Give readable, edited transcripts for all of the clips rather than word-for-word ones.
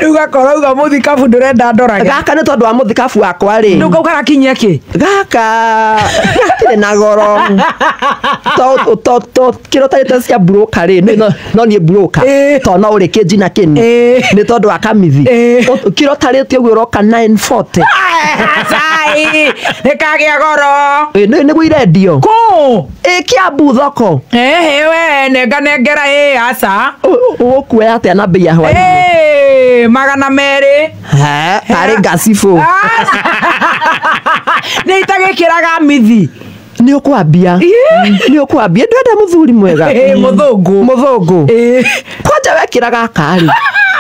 Rĩu gakorwo uga mũthikabu ndũrenda ndorage. Gaka nĩ tondũ wa mũthikabu wakwa rĩ. Rĩu kau karakinyia kĩ? Gaka gatirĩ na goro. To kĩro tarĩte cia broker rĩ, no niĩ broker. To no ũrĩ kĩnji na kĩni. Nĩ tondũ wa kamithi. Kĩro tarĩte ũguo ũroka 940. Cai, nĩ kagĩa goro. Nĩguo irendio. Kũ? Ĩ Kiambu thoko. Ehe we nenga nengera ĩ aca. Ũgũkuoya atĩa na bei ya hwaĩ-inĩ? 200. Tarĩ ngacibũ. Nĩ itagĩkĩraga mithi. Nĩ ũkwambia. Nĩ ũkwambia. Ndwenda mũthuri mwega. Mũthũngũ. Mũthũngũ. Kwanja wekĩra gaka rĩ.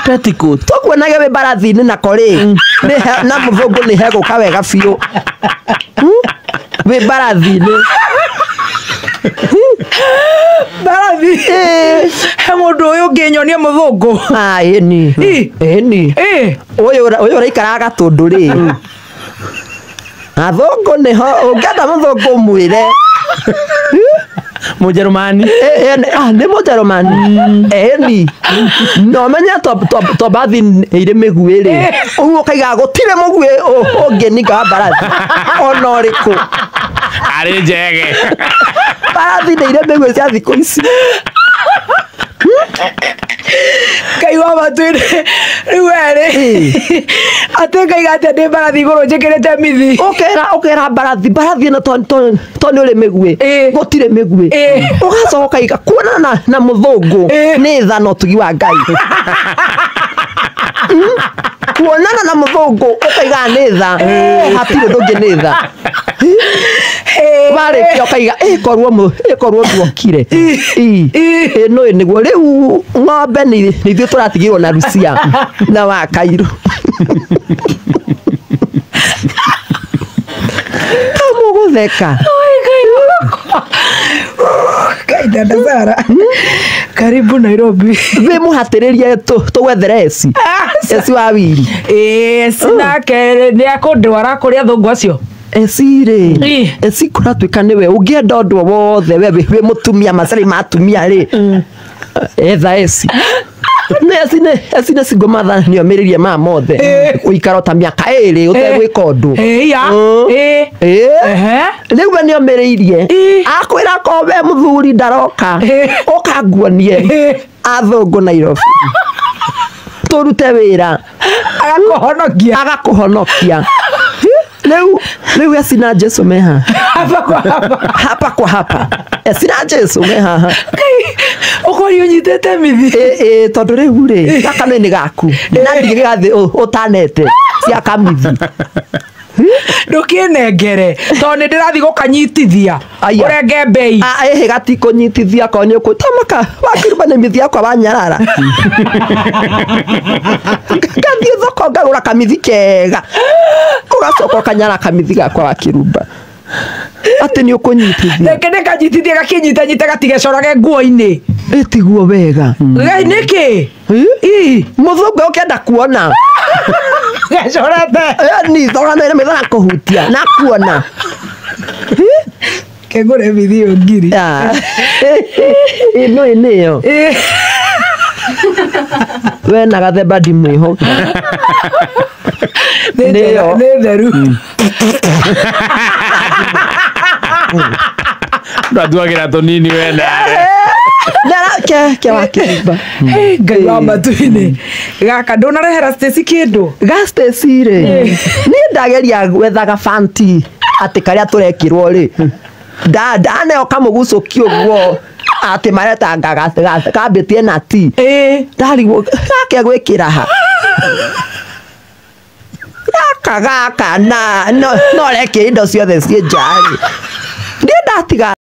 Petticoat. Tũkuonage wĩ mbarathi-inĩ nako rĩ. Na mũthũngũ nĩ hegũka wega biũ. Wĩ mbarathi-inĩ. Mbarathi. He mũndũ ũyũ ũngĩ nyonie mũthũngũ. Ĩni. Ĩni. Ũyũ ũraikaraga Gatũndũ rĩ. Athũngũ nĩho ũngĩenda mũthũngũ mwĩre. Mũjerumani. Nĩ Mũjerumani. Ĩni. No menye to mbathi irĩ mĩguĩ rĩ. Ũguo ũkaiga gũtirĩ mũguĩ ũngĩninga wa mbarathi ona ũrĩkũ. Arĩ njege. Mbarathi nĩ irĩ mĩguĩ cia thikũ ici. Ngai wa matu-inĩ rĩu we rĩ atĩ ngaiga atĩa ndĩ mbarathi igũrũ njĩkĩrĩte mithi. Ũkera mbarathi ĩno to nĩ ũrĩ mĩguĩ. Gũtirĩ mĩguĩ. Ũgacoka ũkaiga kuonana na mũthũngũ nĩ tha na ũtugi wa Ngai. Kuonana na mũthũngũ ũkaiga nĩ tha. Hatirĩ ũndũ ũngĩ nĩ tha. Warĩkia ũkaiga ĩkorwo nduokire. Ĩno nĩguo rĩu ng'ombe nĩ ithuĩ tũratigirwo na Rucia na wa Kairũ. Kamũgũtheka. Ngai dada Sara. Karibu Nairobi. Wĩ mũhatĩrĩrie tũgwethere eci. Eci wa wiri. Eci nake nĩ akũndwara kũrĩ athũngũ acio. Eci rĩ, eci kũratuĩka nĩwe ũngĩenda ũndũ wothe we wĩ mũtumia macari ma atumia rĩ, etha eci. Eci nĩ single mother nĩomĩrĩirie maya mothe. Gũikara ta mĩaka ĩrĩ ũtegwĩka ũndũ. Rĩu we nĩomĩrĩirie. Akwĩra ko we mũthuri ndaroka. Ũkanguonie. Athũngũ Nairobi. Tũrute wĩra. Agakũhonokia. Agakũhonokia. Rĩu eci na Jesu meha. Hapa kwa hapa. Hapa kwa hapa. Eci na Jesu meha. Ũkori ũnyitĩte mithi. Tondũ rĩu rĩ, gaka nĩ gaku. Na ndigĩgathĩ ũtanete cia kamithi. Ndũkĩnengere tondũ nĩ ndĩrathiĩ gũkanyitithia. Ũrenge mbei. Ĩhĩ gatikũnyitithia korwo nĩ ũkũtamaka wakiruba nĩ mithi yakwa wanyarara. Ngathiĩ thoko ngagũra kamithi kega. Ũgacoka ũkanyara kamithi gakwa wakĩrumba. Atĩ nĩ ũkũnyitithia. Reke nĩkanyitithie gakĩnyitanyite gatigecorage nguo-inĩ. Ĩtiguo wega. Nĩkĩ? Mũthũngũ ũkĩenda kuona. Gecorete. Ni thogora nĩ maitho na kũhutia na kuona. Kengũre mithi ĩyo ngiri. Ĩno nĩyo. We na gathemba ndimwĩhoka. Nĩ theru. Ndatuagĩra tũnini we nawe. Ke wa kĩrimba. Ngai wa matu-inĩ. Gaka ndũnarehera Stacy kĩndũ. Ga Stacy rĩ. Niĩ ndageria gwethaga fanti atĩ karĩa tũrekĩrwo rĩ. Ndaneo kamũgucũki ũguo atĩ maretanga kambĩtie na ti. Ndarigwo gake gwĩkĩra ha. Gaka na no reke indo ciothe ciĩ nja rĩ. Niĩ ndatiga